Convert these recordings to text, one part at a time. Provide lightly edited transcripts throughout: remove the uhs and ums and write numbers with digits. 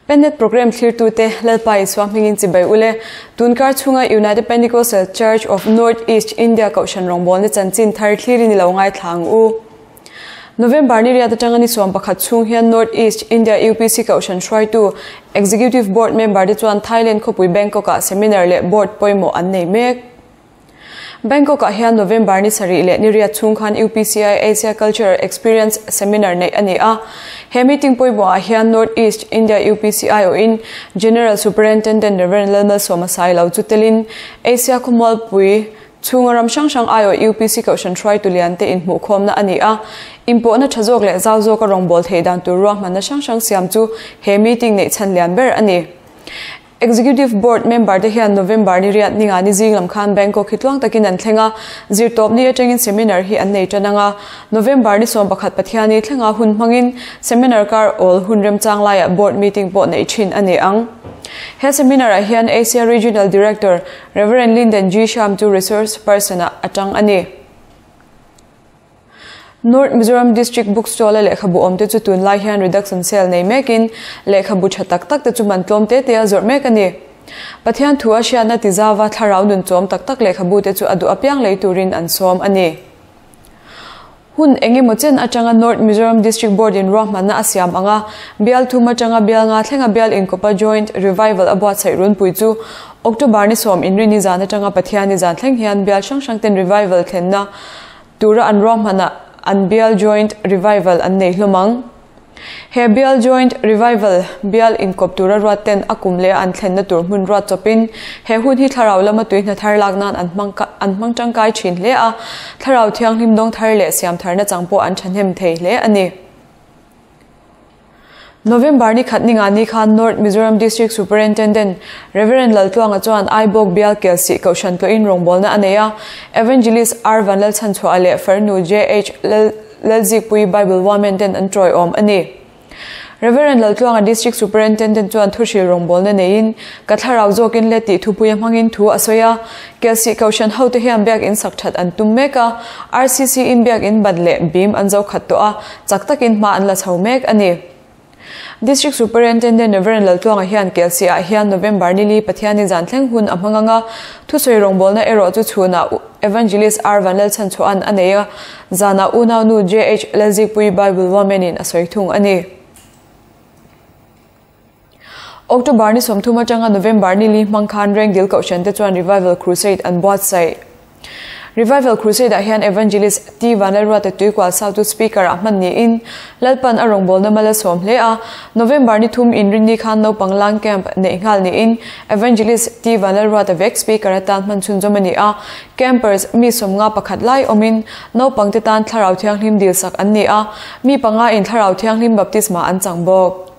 Pennet Program thlirtute Lalpa Isua hmingin chibai ule. Tunkar chhunga United Pentecostal Church of North East India Kohhran rawngbawlna chanchin thar thlirin i lo ngaithla ang u. November ni riat atanga ni 11 chhung hian North East India UPC Kohhran hruaitu Executive Board member te chuan Thailand khawpui Bangkok ah seminar leh board pawimawh an nei mek. Bangkok ah hian November ni sarih leh ni riat chhung khan UPCI Asia Cultural Experience Seminar neih a ni a. He meeting pawimawh ah hian North East India UPCI awhin General Superintendent Rev. Lalmalsawma Sailo chu telin Asia khawmualpui chhunga ram hrang hrang aiawh UPC Kohhran hruaitu lian te inhmuhkhawmna a ni a. Inpawhna tha zawk leh zau zawka rawngbâwl theih dan tur ruahmanna hrang hrang siam chu he meeting neih chhan lian ber a ni. Executive Board member te hian November ni riat ninga ni zing lam khan Bangkok hi tluang takin an thleng a, zirtawpni atangin seminar hi an nei tan ang a. November ni 11 Pathiani thlenga hun hmangin seminar kar awl hun remchang laiah board meeting pawh neih thin a ni ang. He seminar ah hian Asia Regional Director Rev. Lyndon G. Sham chu resource person ah a tang a ni. North Mizoram District Bookstall-a lehkhabu awmte chu tunlai hian reduction sale nei mekin lehkhabu tha tak tak te chu man tlawm te te a zawrh mek a ni. Pathian thu a hriatna tizava thlarau nun chawm tak tak lehkhabu te chu a duh apiang lei turin an sawm a ni. Hun eng emaw chen atanga North Mizoram District Board-in ruahmanna a siam ang a, bial thum atanga bial nga thlenga bial inkawpa Joint Revival a buatsaih runpui chu October ni sawm inrini zan atanga Pathianni zan thleng hian bial hrang hrang ten revival thlenna Tura an ruahmanah an bial Joint Revival an nei hlawm ang. He bial Joint Revival bial inkawp tura ruat ten a kum leh an thlenna tur hmun ruat chawpin he hun hi thlarau lama tui hna thar lak nan an hmang an hmang tangkai thin hle a, thlarau thianghlim dawng thar leh siam tharna chang pawh an thahnem thei hle a ni. November ni khat ninga ni khan North Mizoram District Superintendent Rev. Laltluanga chuan Aibawk bial Kelsih Kohhran tlawhin rawngbawlna a nei a, Evangelist R. Vanlalchhanchhuah leh Farnu JH. Lalzikpui Bible Women ten an tawiawm a ni. Rev. Laltluanga District Superintendent chuan thuhril rawngbawlna neiin ka thlarau zawkin let tih thupuia hmangin thu a sawi a, Kelsih Kohhran hote hian biakin sak that an tum mek a, RCC in biakin ban leh bim an zo khat tawh a, chak takin hma an la chho mek a ni. District Superintendent Rev. Laltluanga hian Kelsih ah hian November nili Pathianin zan thleng hun a hmang ang a, thusawi rawngbawlna erawh chu chhunah Evangelist R. Vanlalchhanchhuahan a nei a, zanah unaunu JH. Lalzikpui Bible Women in a sawi thung a ni. October ni 30 atanga November ni li hmang khan Rengdil Kohhran te chuan Revival Crusade an buatsaih. Revival Crusade ah hian Evangelist T Vanlalruata Tuikual Sautu Speaker ah hman niin Lalpan a rawngbawlna mal a sawm hle a. November ni thum inrinni khan naupang lang camp neih nghal niin Evangelist T Vanlalruata vek Speaker atan hman chhunzawm a ni a. Campers mi 50 pakhat lai awmin naupang te tan Thlarau Thianghlim dilsak an ni a, mi panga in Thlarau Thianghlim Baptisma an chang bawk.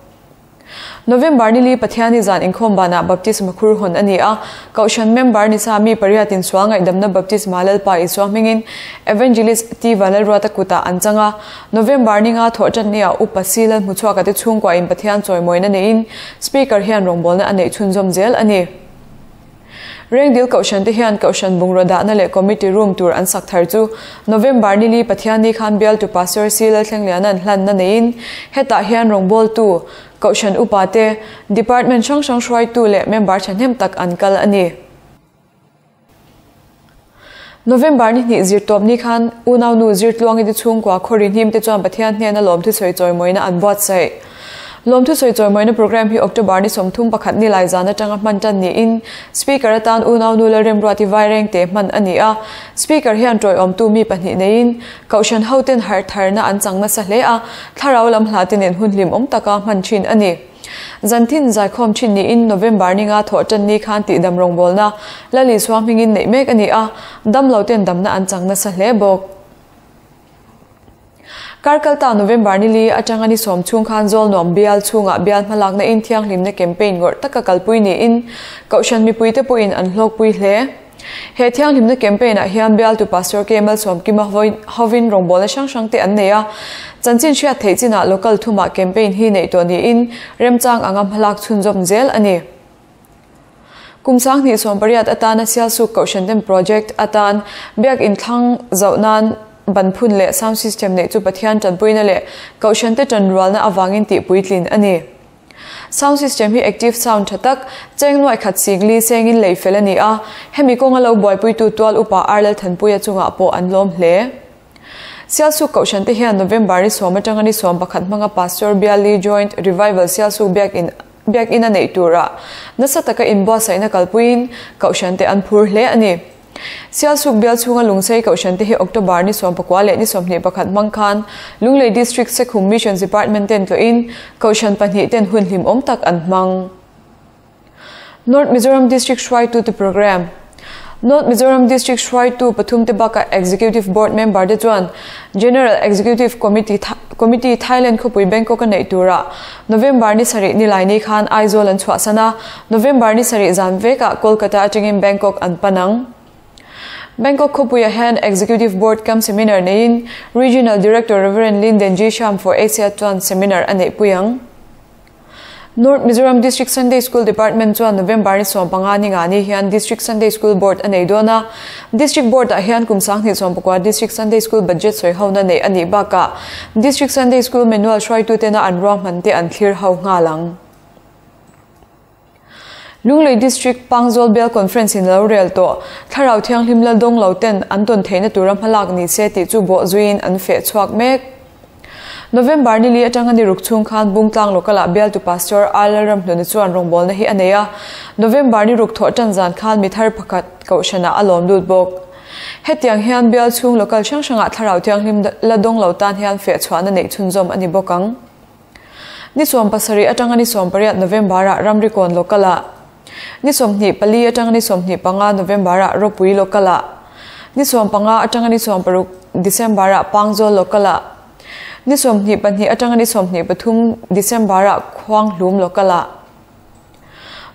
November ni li Pathiani zan inkhawm banah Baptisma khur hawn a ni a, Kohhran member ni sa mi pariatin sual ngaihdamna Baptisma Lalpa Isua hmingin Evangelist T Vanlalruata kutah an chang a. November ni nga thawh tan nia Upa Si Lalhmuchhuaka te chhungkuain Pathian chawimawina neiin Speaker hian rawngbawlna a neih chhunzawm zel a ni. Rengdil Kohhran te hian Kohhran bungraw dahna leh Committee Room tur an sak thar chu November ni li Pathianni khan bialtu Pastor C Lalthlengliana'n hlanna neiin hetah hian rawngbawltu, Kohhran upa te, Department hrang hrang hruaitu leh member thahnem tak an kal a ni. November ni hnih zirtawpni khan unaunu Zirtluangi te chhungkua Khawri Hnim te chuan Pathian hnena lawmthusawi chawimawina an buatsaih. Lawmthusawi chawimawina programme hi October ni 31 ni lai zan atanga hman tan niin Speaker atan unaunu Lalremruati Vairengte hman a ni a. Speaker hian tawiawmtu mi pahnih neiin Kohhran hoten harh tharna an chang nasa hle a, thlarau lam hla te nen hun hlimawm taka hman thin a ni. Zanthin zaikhawm thin niin November ninga thawh tan ni khan tihdam rawngbawlna Lal Isua hmingin neih mek a ni a, damlo ten damna an chang nasa hle bawk. Kar kalta November ni li atanga ni sawm chhung khan Zawlnuam bial chhungah bial hmalakna in thianghlimna campaign ngawrh taka kalpui niin Kohhran mipuite pawhin an hlawkpui hle. He thianghlimna campaign ah hian bialtu Pastor K Malsawmkima hovin rawngbawlna hrang hrang te an nei a, chanchin hriat theih chinah local thumah campaign hi neih tawh niin remchang anga hmalak chhunzawm zel a ni. Kum 2018 atana Sialsuk Kohhran ten project atan biak inthlang zauh nan ban phun leh sound system neih chu Pathian tanpuina leh Kohhran te tanrualna avangin tihpuitlin a ni. Sound system hi active sound tha tak, cheng nuai khat sikli sengin lei fel a ni a, hemi kawnga lo buaipuitu tual upa Arlal Thanpuia chungah pawh an lawm hle. Sialsuk Kohhran te hian November ni sawm atanga ni 11 hmanga Pastor Biali Joint Revival Sialsuk Biakin Biakinn a neih turah nasa taka inbuatsaihna kalpuiin Kohhran te an phur hle a ni. Sialsuk bial chhunga Lungsei Kohhran te hi October ni 19 leh ni 21 hmang khan Lunglei District Sekhum Missions Department ten tlawhin Kohhran pahnih ten hun hlimawm tak an hmang. North Mizoram District hruaitute Programme North Mizoram District hruaitu pathumte bakah Executive Board member te chuan General Executive Committee Committee Thailand khawpui Bangkok a neih turah November ni sarih nilaini khan Aizawl an chhuahsan a, November ni sarih zan vekah Kolkata atangin Bangkok an pan ang. Bangkok khawpuiah hian Executive Board Camp Seminar neiin Regional Director Rev. Linden G. Sham for Asia chuan seminar a neihpui ang. North Mizoram District Sunday School Department chuan November ni 15 ni ngani hian District Sunday School Board a nei dawn a. District Board ah hian kum 2019 District Sunday School Budget sawi hona neih a nih bakah District Sunday School Manual hruaitutena an ruahman te an thlir ho nghal ang. Lunglei District Pangzawl Bial Conference in lo rel tawh Thlarau Thianghlim Laldawng lo ten an tawn theihna tura hmalak ni se tih chu bawh zuiin an feh chhuak mek. November ni li atanga ni ruk chhung khan Bungtlang Local ah bialtu Pastor A Lalramhluna chuan rawngbawlna hi a nei a, November ni ruk thawh tan zan khan mi thar pakhat Kohhranah a lawm lut bawk. Hetiang hian bial chhung local hrang hrangah Thlarau Thianghlim la dawng lo tan hian feh chhuahna neih chhunzawm a ni bawk ang. Ni 17 atanga ni 18 November ah Ramrikawn Local ah, Ni 24 atanga ni 25 November ah Ropui Local ah, Ni 15 atanga ni 16 December ah Pangzawl Local ah, Ni 22 atanga ni 23 December ah Khuanghlum Local ah.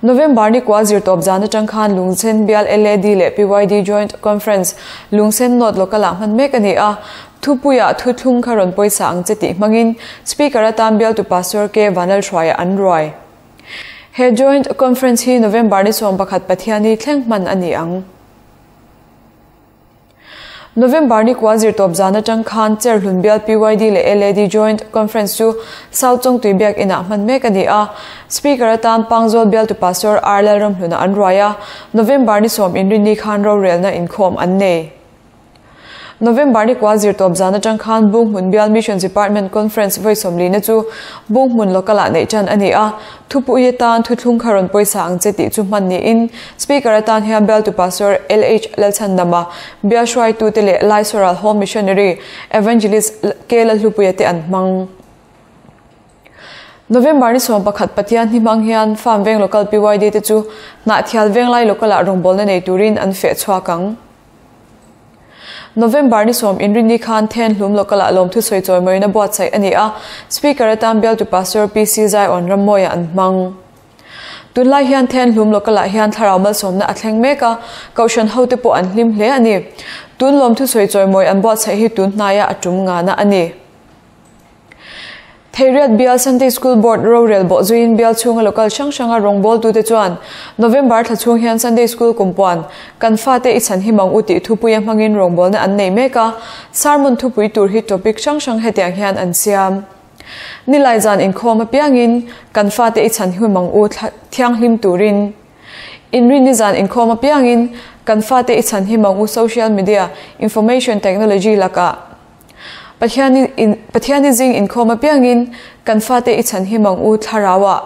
November ni kua zirtawp zan atang khan Lungsen Bial LAD leh PYD Joint Conference Lungsen North Local ah hman mek a ni a, thupuiah thuthlung kha rawn pawisa ang che tih hmangin Speaker atan bialtu Pastor K Vanlalhruaia an ruai. He Joint Conference hi November ni 11 Pathianni thleng hman a ni ang. November ni kua zirtawp zan atang khan Cherhlun Bial PYD leh LAD Joint Conference chu South Chawngtui Biak Inah hman mek a ni a. Speaker atan Pangzawl Bialtu Pastor R Lalramhluna an ruai a, November ni 10 inrinni khan rorelna inkhawm an nei. November ni kua zirtawp zan atang khan Bunghmun Bial Missions Department Conference vawi 40 na chu Bunghmun Local ah neih tan a ni a, thupui atan thuthlung kha rawn pawisa ang che tih chu hman niin Speaker atan hian Bialtu Pastor LH Lalchhandama, Bial hruaitute leh Laisoral Home Missionary Evangelist K Lalhlupuia te an hmang. November ni 11 Pathian hi hmang hian Farm Veng Local PYD te chu Hnahthial Venglai Local ah rawngbawlna nei turin an feh chhuak ang. November ni 10 inrinni khan Thenhlum Local ah lawmthu sawi chawimawina buatsaih a ni a, Speaker atan bialtu Pastor PC Zion Rammawia an hmang. Tunlai hian Thenhlum Local ah hian thlarau malsawmna a thleng mek a, Kohhran hote pawh an hlim hle a ni. Tun lawmthu sawi chawimawi an buatsaih hi tun hnaia a tum ngana a ni. Theiriat Bial Sunday School Board rorel bawh zuiin bial chhunga local hrang hranga rawngbawltute chuan November thla chhung hian Sunday School kumpuan kan fate i chhan hi mang u tih thupuia hmangin rawngbawlna an nei mek a, sermon thupui tur hi topic hrang hrang hetiang hian an siam. Nilai zan inkhawm apiangin kan fate i chhan hi mang u thianghlim turin Inrinni zan inkhawm apiangin kan fate i chhan hi mang u social media, information technology lakah Pathiani zing inkhawm apiangin kan fate i chhan hi mang u thlarau ah.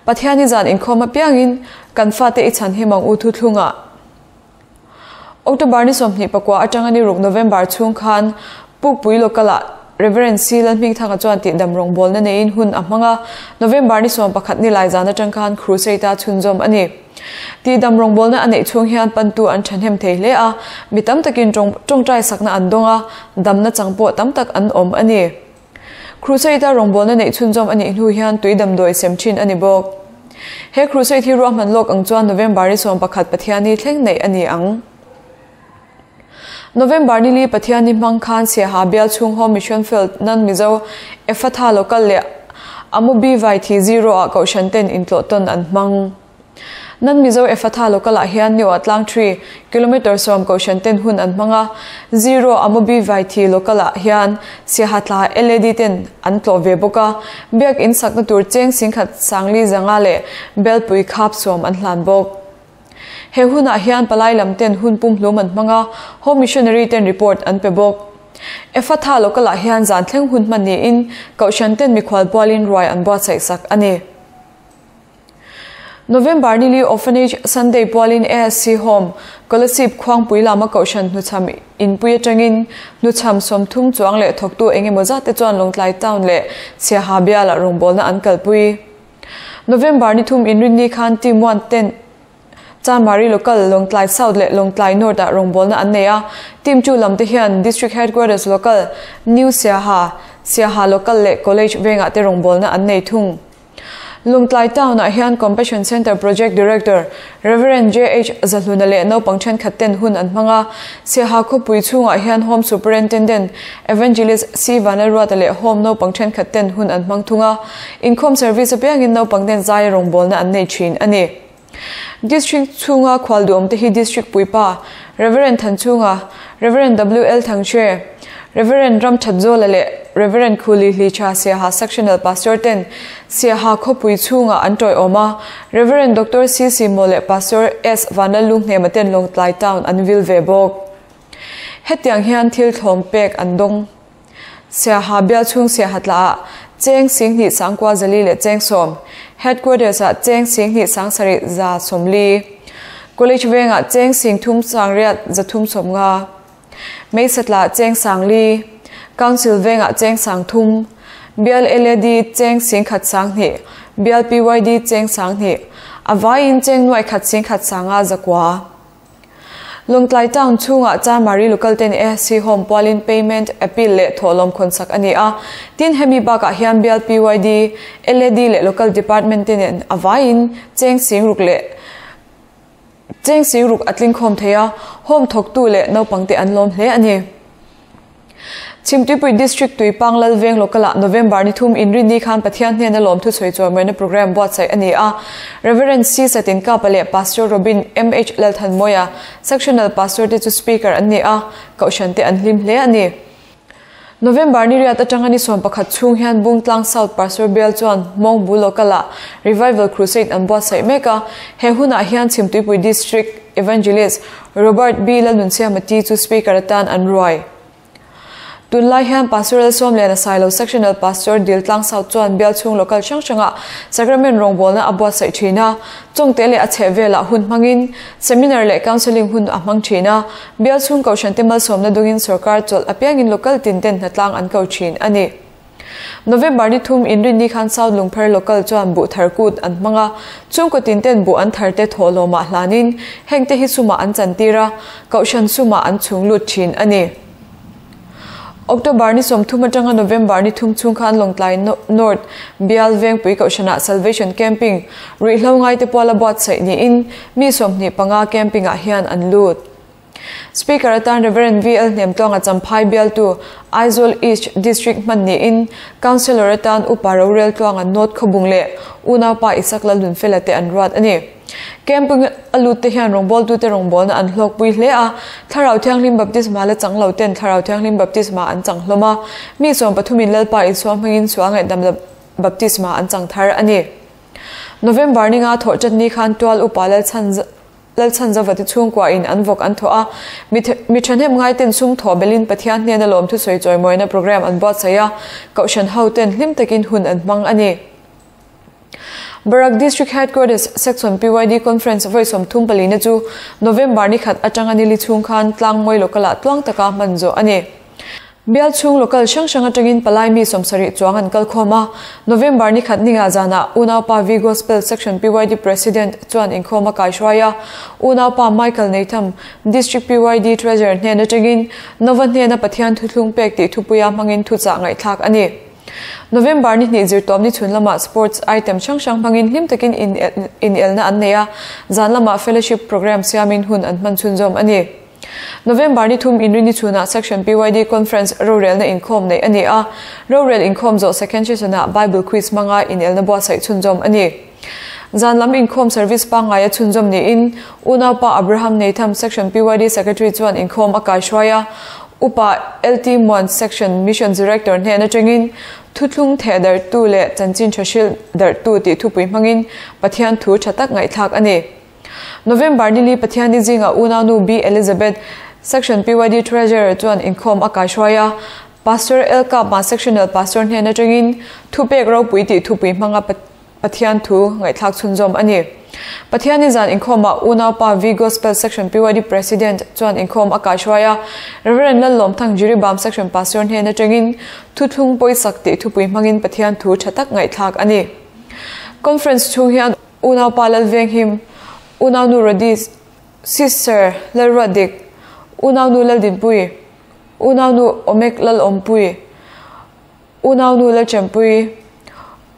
Pathiani zan inkhawm apiangin kan fate i chhan hi mang u thuthlung ah. October ni 29 atanga ni ruk November chhung khan Pukpui Local ah Reverend C Lalhmingthanga chuan tihdam rawngbawlna neiin hun a hmang a, November ni 11 ni lai zan atang khan Crusade a chhunzawm a ni. Tihdam rawngbawlna a neih chhung hian pantu an thahnem thei hle a, mi tam takin tawngtai sakna an dawng a, damna chang pawh tam tak an awm a ni. Crusade a rawngbawlna neih chhunzawm a nih hnu hian tui damdawi sem thin a ni bawk. He Crusade hi ruahman lawk ang chuan November ni 11 Pathianni thleng neih a ni ang. November ni li Pathianni hmang khan Siaha bial chhung Home Mission Field nan Mizo Ephatha Local leh Amubi Vaithi Zero ah Kohhran ten intlawh tawn an hmang. Nan Mizo Ephatha Local ah hian New ah tlang thi kilometre sawm kohhran ten hun an hmang a, Zero Amobi Vaithi Local ah hian Siaha thla LAD ten an tlawh ve bawk a, Biak in sakna tur cheng singkhat sangli zanga leh Belpui khap sawm an hlan bawk. He hunah hian palai lam ten hun pumhlum an hmang a, Home Missionary ten report an pe bawk. Ephatha Local ah hian zan thleng hun hman niin Kohhran ten mikhual pualin ruai an buatsaih sak a ni. November nili Orphanage Sunday pualin ASC Home, Kolasib Khuangpui lama Kohhran hnuchham inpui atangin hnuchham 30 chuang leh thawktu engemaw zat te chuan Lawngtlai Town leh Siaha bialah rawngbawlna an kalpui. November ni thum inrinni khan Team One ten Chanmari Local, Lawngtlai South leh Lawngtlai North ah rawngbawlna an nei a, Team 2 lam te hian District Headquarters Local, New Siaha, Siaha Local leh College vengah te rawngbawlna an nei thung. Lawngtlai Town ah hian Compassion Centre Project Director Rev. JH Zahluna leh naupang thenkhat ten hun an hmang a, Siaha khawpui chhungah hian Home Superintendent Evangelist C Vanlalruata leh Home naupang thenkhat ten hun an hmang thung a, inkhawm service apiangin naupang ten zaia rawngbawlna an nei thin a ni. District chhunga khual duhawm te hi District puipa Rev. Thanchhunga, Rev. WL Thangchhe, Rev. Ramthatzawla leh Rev. Khuli Hlicha Siaha Sectional Pastor ten Siaha khawpui chhunga an tawiawm a, Rev. Doctor CC Maw leh Pastor S Vanlalunghnema ten Lawngtlai Town an vil ve bawk. Hetiang hian thil thlawm pek an dawng. Siaha bial chhung Siaha tlaah cheng 10,000 sangkua 400 leh cheng 10, Headquarters ah cheng 10,000 sang sarih za 40, College vengah cheng 3,000 sangriat 350, Meisatla cheng 4,000, Council vengah cheng 3,000, bial LAD cheng 1,000 sang hnih, bial PYD cheng 2,000, avaiin cheng 100,000 1,000 sanga zakua. Lawngtlai Town chhungah Chanmari Local ten ASC Home pualin payment appeal leh thawhlawm khawnsak a ni a, tin hemi bakah hian bial PYD, LAD leh Local Department te nen avaiin cheng 6,000 leh cheng 6,000 a tling khawm thei a, home thawktu leh naupang te an lawm hle a ni. Chhimtuipui District Tuipang Lalveng Local ah November ni thum inrinni khan Pathian hnena lawm thusawi chuan program buatsaih a ni a, Reverend C Satin Kapa leh Pastor Robin MH Lalthanmawia Sectional Pastor te chu Speaker an ni a, Kohhran te an hlim hle a ni. November ni riat atanga ni 11 chhung hian Bungtlang South Pastor Bial chuan Mawngbu Local ah Revival Crusade an buatsaih mek a, he hunah hian Chhimtuipui District Evangelist Robert B Lalnunsiamati chu Speaker atan an ruai. Tunlai hian Pastoral Sawmliana Sailo Sectional Pastor Diltlang South chuan bial chhung local hrang hranga Sacrament rawngbawlna a buatsaih thin a, chawngte leh a chheh velah hun hmangin seminar leh counselling hun a hmang thin a, bial chhung kohhran te malsawmna dungin sorkar chawlh apiangin local tin ten hnatlang an ko thin a ni. November ni thum inrinni khan South Lungpher Local chuan buh thar kut an hmang a, chhungkaw tin ten buh an thar te thawhlawmah hlanin heng te hi sumah an chantir a, kohhran sumah an chhung lut thin a ni. October ni 30 atanga November ni thum chhung khan Lawngtlai North bial Vengpui kohhranah Salvation Camping ruihhlo ngai te puala buatsaih niin mi 25 camping ah hian an lut. Speaker atan Reverend VL Hnemtluanga Champhai bialtu Aizawl East District hman niin Councillor atan Upa Rorel Tluanga North Khawbung leh Unaupa Isak Lalnunfela te an ruat a ni. Camping a lut te hian rawngbawltu te rawngbawlna an hlawkpui hle a, Thlarau Thianghlim Baptisma la chang lo ten Thlarau Thianghlim Baptisma an chang hlawm a, mi 13 in Lalpa Isua hmangin sual ngaihdam Baptisma an chang thar a ni. November ni nga thawh chatni khan tual Upa Lalchhan zawati chhungkua in an vawk an thaw a, mi thahnem ngai ten sum thaw belin Pathian hnena lawm thusawi chawimawina program an buatsaih a, Kohhran ho ten hlim takin hun an hmang a ni. Barak District Headquarters Section PYD Conference voi 34 na chu November ni khat atanga nili chhung khan Tlangmawi Local ah tluang taka hman zawh a ni. Bial chhung local hrang hrang atangin palai mi 70 chuang an kal khawm a, November ni khat ninga zana Unaupa V Gospel Section PYD President chuan inkhawm a kai hruai a, Unaupa Michael Neitham District PYD Treasurer hnen atangin Nova hnena Pathian thuthlung pek tih thupuia hmangin thuchah ngaihthlak a ni. November ni hnih zirtawm ni chhun lama sports item hrang hrang hmangin hlim takin in elna an nei a, zan lama fellowship program siamin hun an hman chhunzawm a ni. November ni thum inrini chhunah Section PYD Conference rorelna inkhawm nei a ni a, rorel inkhawm zawh second session ah Bible quiz hmanga in elna buatsaih chhunzawm a ni. Zan lam inkhawm service pangngaia chhunzawm niin Unaupa Abraham Neitham Section PYD Secretary chuan inkhawm a kaihruai a, Upa LT Muan Section Mission Director hnen atangin Thuthlung theh darhtu leh chanchin tha hrilh darhtu tih thupui hmangin Pathian thu tha tak ngaihthlak a ni. November nili Pathianni zingah unaunu B Elizabeth, Section PYD Treasurer chuan inkhawm a kaihruai a, Pastor L Kapma Sectional Pastor hnen atangin Thupek ropui tih thupui hmanga Pathian thu ngaihthlak chhunzawm a ni. Pathianni zan inkhawmah unaupa V Gospel Section PYD President chuan inkhawm a kaihruai a, Rev. Lallawmthang Jiribam Section Pastor hnen atangin Thuthlung pawisak tih thupui hmangin Pathian thu tha tak ngaihthlak a ni. Conference chhung hian unaupa Lalvenghim, unaunu Rodis, Sister Lalruatdik, unaunu Laldinpui, unaunu Omek Lalawmpui, Unaunu Lalchanpui,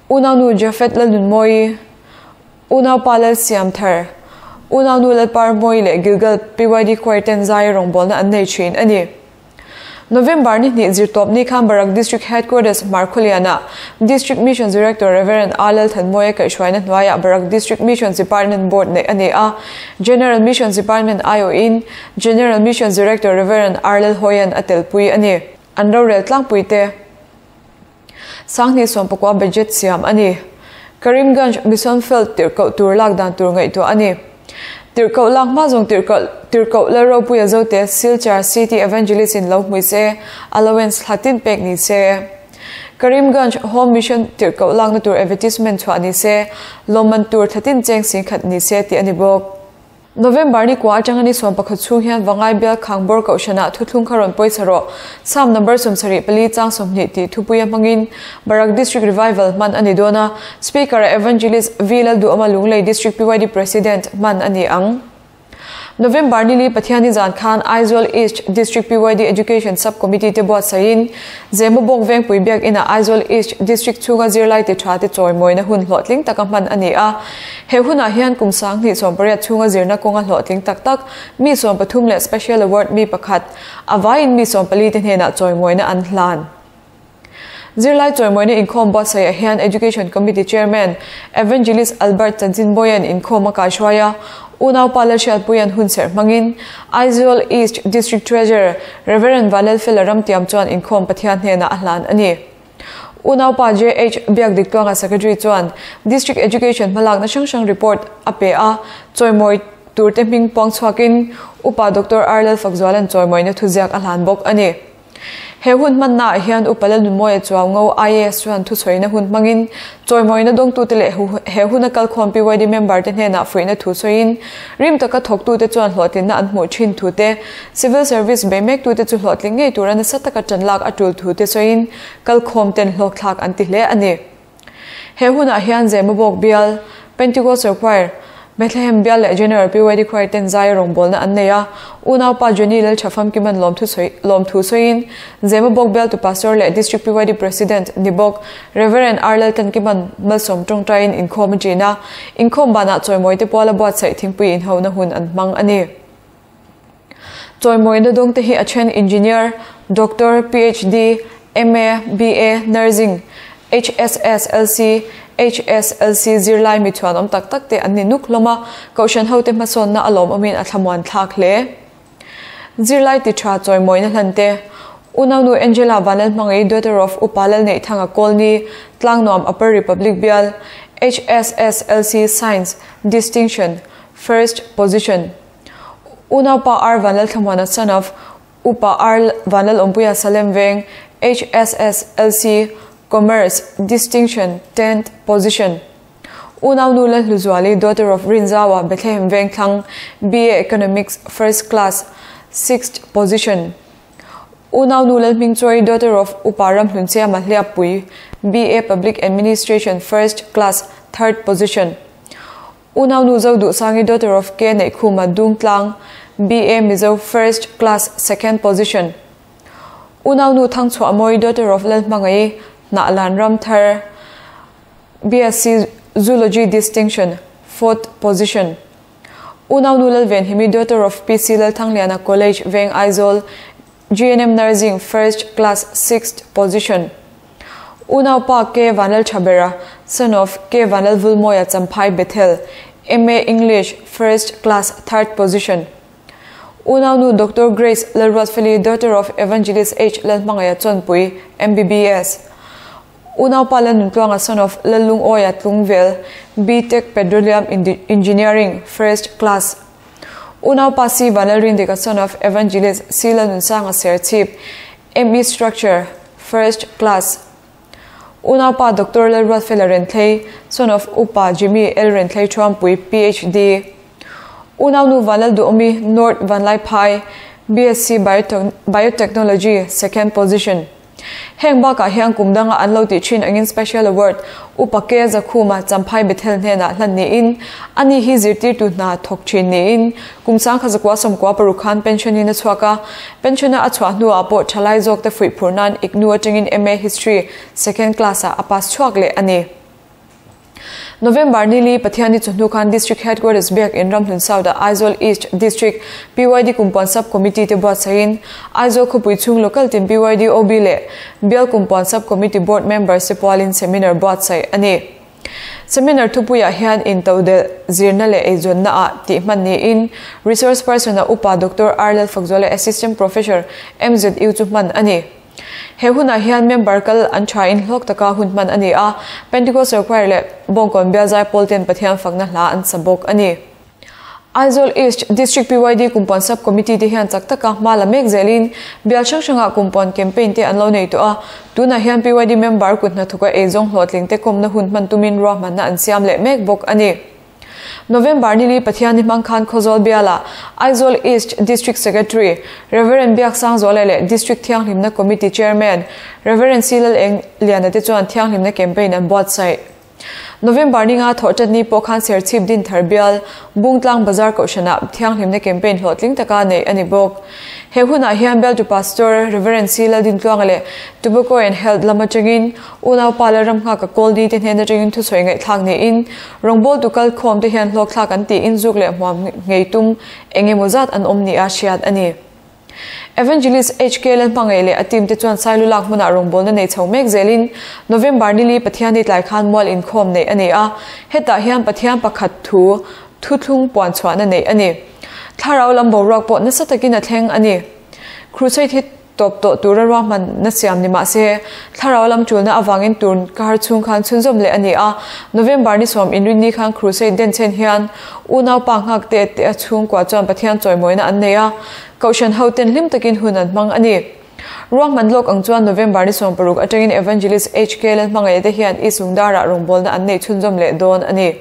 Unaunu Jafet Lalnunmawi, Unaupa Lalsiamthar, Unaunu Lalparmawi leh Gilgal PYD Choir ten zai rawngbawlna an nei thin a ni. November ni hnih zirtawp ni khan Barak District Headquarters Hmarkhawlianah District Missions Director Rev. A Lalthanmawia kaihhruaina hnuaiah Barak District Missions Department Board neih a ni a, General Missions Department aiawhin General Missions Director Rev. R Lalhawia'n a telpui a ni. An rorel tlangpui te 2019 budget siam a ni. Karimganj Mission Field tirhkoh tur lak dan tur ngaihtuah a ni. Tirhkoh lak hma zawng tirhkoh tirhkoh Lalropuia Zote Silchar City Evangelist in lo hmui se, allowance thla tin pek ni se. Karimganj Home Mission tirhkoh lakna tur advertisement chhuah ni se, lawmman tur thla tin cheng singkhat ni se tih a ni bawk. November ni kua atanga ni 11 chhung hian Vangai Bial Khangbawr Kohhranah thuthlung kha rawn pawisa rawh. Psalm number 74 chang 20 tih thupuia hmangin Barak District Revival hman a ni dawn a, Speaker-ah Evangelist V Lalduhawma Lunglei District PYD President hman a ni ang. November nili Pathianni zan khan Aizawl East District PYD Education Sub Committee te buatsaihin Zemabawk Vengpui Biakinah Aizawl East District chhunga zirlai ti tha te chawimawina hun hlawhtling taka hman a ni a. He hunah hian kum 2018 chhunga zirna kawnga hlawhtling tak tak mi 13 leh Special Award mi pakhat, a vaiin mi 14 te hnenah chawimawina an hlan. Zirlai chawimawina inkhawm buatsaihah hian Education Committee Chairman Evangelist Albert Chanchinbawia'n inkhawm a kaihruai a, unaupa Lalhriatpuia'n hunserh hmangin Aizawl East District Treasurer Rev. Vanlalfela Ramtiam chuan inkhawm Pathian hnenah a hlan a ni. Unaupa JH Biakdiktluanga Secretary chuan District Education hmalakna hrang hrang report a pe a, chawimawi turte hming puang chhuakin Upa Doctor R Lalfakzuala'n chawimawina thuziak a hlan bawk a ni. He hun hmannaah hian Upa Lalnunmawia Chuaungo IAS chuan thuchhuaina hun hmangin chawimawina dawngtute leh he huna kalkhawm PYD member te hnenah fuihna thu sawiin rim taka thawktute chuan hlawhtlinna an hmuh thin thu te, Civil Service bei mektute chu hlawhtling ngei tura nasa taka tan lak a tul thu te sawiin kalkhawm ten hlawkthlak an ti hle a ni. He hunah hian Zemabawk bial, Pentecostal Choir, Bethlehem bial leh General PYD Choir ten zai rawngbawlna an nei a, unaupa Johnny Lalthafamkiman lawmthu lawmthu sawiin Zemabawk bialtu Pastor leh District PYD President ni bawk Rev. R Laltankiman malsawm tawngtaiin inkhawm a ṭin a, inkhawm banah chawimawi te puala buatsaih thingpui inhona hun an hmang a ni. Chawimawina dawngte hi a then Engineer, Doctor, PhD, MA, BA, Nursing, HSSLC, HSLC zirlai mi chhuanawm tak tak te an ni nuk hlawm a, Kohhran hote hmasawnna a lawmawmin a thlamuan thlak hle. Zirlai ti tha chawimawina hlan te, Unaunu Angela Vanlalhmangaih daughter of Upa Lalneihthanga Kawlni, Tlangnuam Upper Republic Bial, HSSLC Science, Distinction, First Position. Unaupa R Vanlalthlamuana son of Upa R Vanlalawmpuia Salem Veng, HSSLC, Commerce, Distinction, Tenth Position. Unaunu Lalhluzuali daughter of Rinzaua Bethlehem Vengthlang, BA Economics, First Class, Sixth Position. Unaunu Lalhmingchawi daughter of Upa Ramhlunchia Mahliappui, BA Public Administration, First Class, Third Position. Unaunu Zo Duhsangi daughter of K Neihkhuma Dungtlang, BA Mizo First Class Second Position. Unaunu Thangchhuahmawi daughter of Lalhmangai Hnahlan Ramthar, BSc Zoology Distinction Fourth Position. Unaunu Lalvenhimi daughter of PC Lalthangliana College Veng Aizawl, GNM Nursing First Class Sixth Position. Unaupa K Vanlalthabera, son of K Vanlalvulmawia Champhai Bethel, MA English, First Class, Third Position. Unaunu Doctor Grace Lalruatfeli, daughter of Evangelist H Lalhmangaiha Chawnpui, MBBS. Unaupa Lalnuntluanga, son of Lallungawia Tlungvel, BTech Petroleum Engineering, First Class. Unaupa C Vanlalrindika, son of Evangelist C Lalnunsanga Serchhip, ME Structure, First Class. Unaupa Doctor Lalruatfela Renthlei, son of Upa Jimmy L Renthlei Thuampui, PhD. Unaunu Vanlalduhawmi, North Vanlaiphai, BSc Biotechnology, Second Position. Heng bakah hian kum danga an lo tih thin angin Special Award Upa Ke Zakhuma Champhai Bethel hnenah hlan niin ani hi zirtirtu hna thawk thin niin kum sangkha zakua sawmkua paruk khan pension in a chhuak a, pension a a chhuah hnuah pawh thalai zawk te fuih phur nan iknu atangin MA History Second Class ah a pass chhuak leh a ni. November nili Pathiani chawhnu khan District Headquarters biak in Ramhlun South ah Aizawl East District PYD Kumpuan Sub Committee te buatsaihin Aizawl khawpui chhung Local tin PYD OB leh Bial Kumpuan Sub Committee Board members te pualin seminar buatsaih a ni. Seminar thupuiah hian intodelh zirna leh eizawnna ah tih hman niin Resource Person ah Upa Doctor R Lalfakzuala Assistant Professor MZU chu hman a ni. He hunah hian member kal an thain hlawk taka hun hman a ni a, Pentecostal Choir leh Bawngkawn Bialzai pawl ten Pathian fakna hla an sa bawk a ni. Aizawl East District PYD Kumpuan Sub Committee te hian chak taka hma la mek zelin bial hrang hrangah Kumpuan Campaign te an lo nei tawh a, tunah hian PYD member kut hnathawka eizawng hlawhtling te kawmna hun hman tumin ruahmanna an siam leh mek bawk a ni. November nili Pathianni hmang khan Khawzawl bialah Aizawl East District Secretary Rev. Biaksangzuala leh District Thianghlimna Committee Chairman Rev. Silal Eng Liana te chuan Thianghlimna Campaign an buatsaih. November ninga thawhṭatni pawh khan Serchhip Dinthar bial Bungtlang Bazar Kohhranah Thianghlimna Campaign hlawhtling taka neih a ni bawk. He hunah hian Bialtu Pastor Rev. Silal Dintluanga leh Tobacco and Health lam atangin Unaupa leh ram nghaka Kawlni te hnen atangin thusawi ngaihthlak niin rawngbawltu kal khawm te hian hlawkthlak an tiin zuk leh hmuam ngei tum eng emaw zat an awm nia hriat a ni. Evangelist HK Lalhmangaih leh a team te chuan Sailulak hmunah rawngbawlna nei chho mek zelin November nili Pathianni tlai khan mual inkhawm neih a ni a, hetah hian Pathian pakhat thu thuthlung puan chhuahna neih a ni. Thlarau lam boruak pawh nasa takin a thleng a ni. Crusade hi Tawp tawh tura ruahmanna siam ni mah se, thlarau lam tulna avangin tun kar chhung khan chhunzawm leh a ni a. November ni sawm inrinni khan Crusade denchhen hian unaupa nghak te te a chhungkua chuan Pathian chawimawina an nei a, Kohhran hoten hlim takin hun an hmang a ni. Ruahman lawk ang chuan November ni 16 atangin Evangelist HK Lalhmangaih te hian East Lungdarah rawngbawlna an nei chhunzawm leh dawn a ni.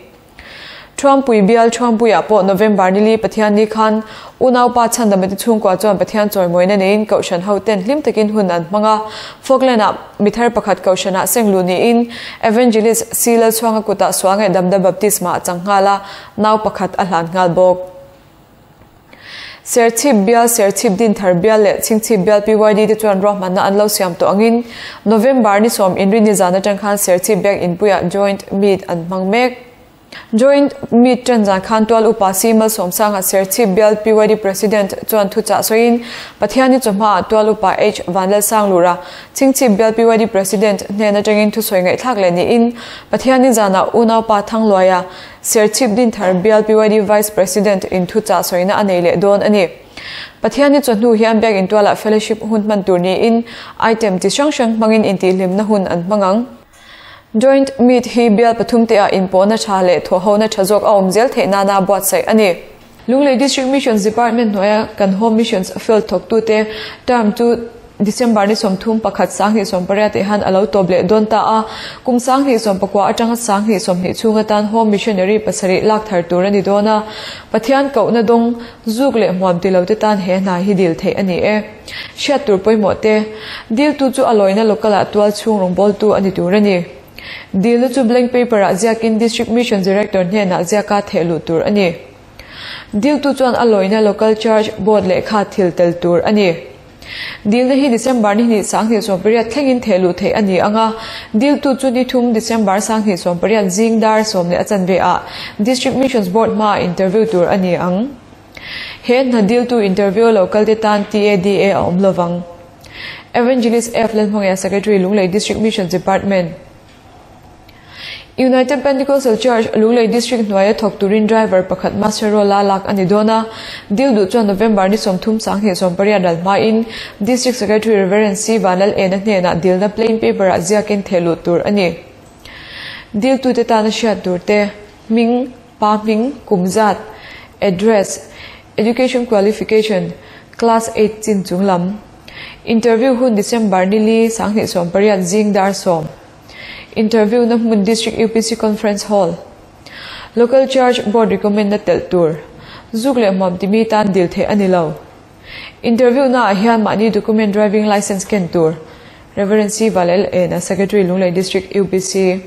Thuampui bial Thuampuiah pawh November nili Pathianni khan unaupa Chhandamati chhungkua chuan Pathian chawimawina neiin Kohhran hoten hlim takin hun an hmang a. Falkland-ah mithar pakhat Kohhranah sengluh niin Evangelist C. Lalchhuanga kutah Suangaih Damda Baptisma a chang nghal a, nau pakhat a hlan nghal bawk. Serchhip bial, Serchhip Dinthar bial leh Chhingchhip bial PYD te chuan ruahmanna an lo siam tawh angin November ni sawm inrinni zan atang khan Serchhip Biak Inpuiah Joint Meet an hmang mek. Joint Meet tan zan khan Tual Upa Si Malsawmsanga Serchhip bial PYD President chuan thuchah sawiin Pathianni chawhmaah Tual Upa H Vanlalsanglura Chhingchhip bial PYD President hnen atangin thusawi ngaihthlak leh niin Pathianni zanah unaupa Thangluaia Serchhip Dinthar bial PYD Vice President in thuchah sawina a nei leh dawn a ni. Pathianni chawhnu hian Biak Intualah Fellowship hun hman tur niin item chi hrang hrang hmangin intihhlimna hun an hmang ang. Joint Meet hi bial pathum te ah inpawhna tha leh thawhhona tha zawk a awm zel theih nana buatsaih a ni. Lunglei District Missions Department hnuaia kan Home Missions field thawktute term chu December ni 30 pakhat 2018 tih han a lo tawp leh dawn ta a, kum 2019 atanga 2020 chhung atan Home Missionary pasarih lak thar tur a ni dawn a, Pathian kohna dawng zuk leh hmuam ti lote tan he hna hi dil theih a ni e. Hriat tur pawimawh te, Diltu chu a lawina local ah tual chhung rawngbawltu a ni tur a ni. Dilna chu blank paper ah ziakin District Missions Director hnenah ziaka thehluh tur a ni. Diltu chuan a lawina Local Church Board lehkha thil tel tur a ni. Dilna hi December ni hnih 2018 thlengin thehluh theih a ni ang a, diltu chu ni thum December 2018 zing dar sawm leh a chanve ah District Missions Board hmaah interview tur a ni ang. He hna diltu interview a lo kalte tan TADA a awm lovang. Evangelist F. Lalhmangaia Secretary Lunglei District Missions Department. United Pentecostal Church, Lunglei District hnuaia thawk turin driver pakhat Master Rola lak a ni dawn a, dil duh chuan November ni 30 28 ral hmain District Secretary Rev. C. Vanlal Ena hnenah dilna plain paper ah ziakin theh luh tur a ni. Diltute tana hriat tur te, hming, pa hming, kum zat, address, education qualification, class eight chin chung lam. Interview hun December ni li 2018 zing dar sawm. Interview na hmun District UPC Conference Hall. Local Church Board recommend na telh tur. Zuk leh hmuam timi tan dil theih a ni lo. Interview na ah hian mahni document driving licence ken tur. Rev. C. Valel Ena, Secretary Lunglei District UPC.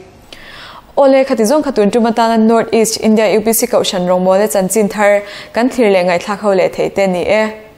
Awle, khati zawng kha tun tum atana North East India UPC Kohhran rawngbawlna chanchin thar kan thlir leh ngaihthlak ho leh theih te ni e.